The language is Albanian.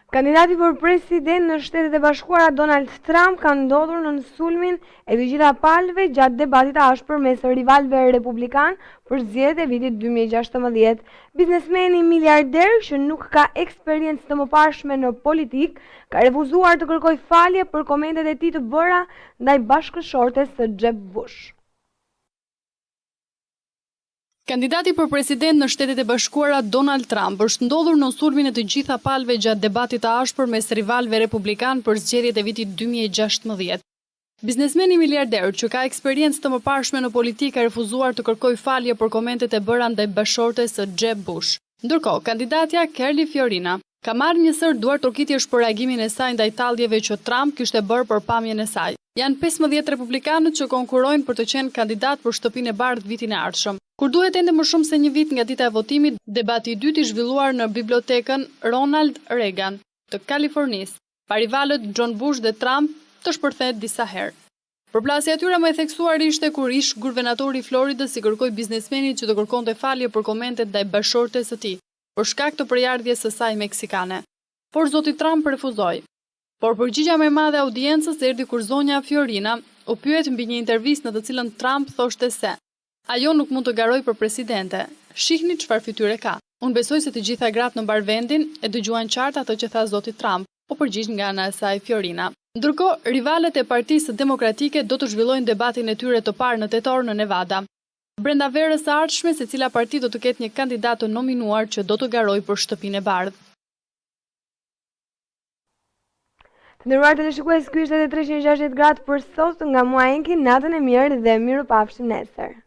Kandidati për president në Shtetet e Bashkuara Donald Trump ka ndodhur nën sulmin e të gjitha palëve gjatë debatit të ashpër mes rivalëve republikanë për zgjedhjet e vitit 2016. Biznesmeni miliarder që nuk ka eksperiencë të mëparshme në politikë, ka refuzuar të kërkojë falje për komentet e tij të bëra ndaj bashkëshortes së Jeb Bush. Kandidati për president në Shtetet e Bashkuara, Donald Trump, është ndodhur nën sulmin e të gjitha palëve gjatë debatit të ashpër mes rivalëve republikanë për zgjedhjet e vitit 2016. Biznesmeni miliarder, që ka eksperiencë të mëparshme në politikë, ka refuzuar të kërkojë falje për komentet e bëra ndaj bashkëshortes së Jeb Bush. Ndërkohë, kandidatja Carly Fiorina ka marrë një sërë duartrokitjesh për reagimin e saj ndaj talljeve që Trump kishte bërë për pamjen e saj. Janë 15 republikanët që konkurrojnë për të qenë kandidatë për Shtëpinë e Bardhë vitin e ardhshëm. Kur duhet ende më shumë se një vit nga dita e votimit, debati i dytë i zhvilluar në bibliotekën Ronald Reagan të Kalifornisë, pa rivalët John Bush dhe Trump të shpërthejë disa herë. Përplasja e tyre më e theksuar ishte kur ish-guvernatori i Floridës i kërkoi biznesmenit që të kërkonte falje për komentet ndaj bashkëshortes së tij, për shkak të prejardhjes së saj meksikane. Por zoti Trump refuzoi. Por përgjigja më e madhe e audiencës erdhi kur zonja Fiorina u pyet mbi një intervistë në të cilën Trump thoshte se ajo nuk mund të garojë për presidente. Shihni çfarë fytyre ka. Unë besoj se të gjitha gratë në mbarë vendin e dëgjuan qartë atë që tha zoti Trump, u përgjigj nga ana e saj Fiorina. Ndërkohë, rivalët e Partisë Demokratike do të zhvillojnë debatin e tyre të parë në tetor në Nevada. Brenda verës së ardhshme, secila parti do të ketë një kandidat të nominuar që do të garojë për Shtëpinë e Bardhë. Të nderuar teleshikues, ky ishte edhe 360 gradë për sot nga mua Enki, natën e mirë dhe mirupafshim nesër.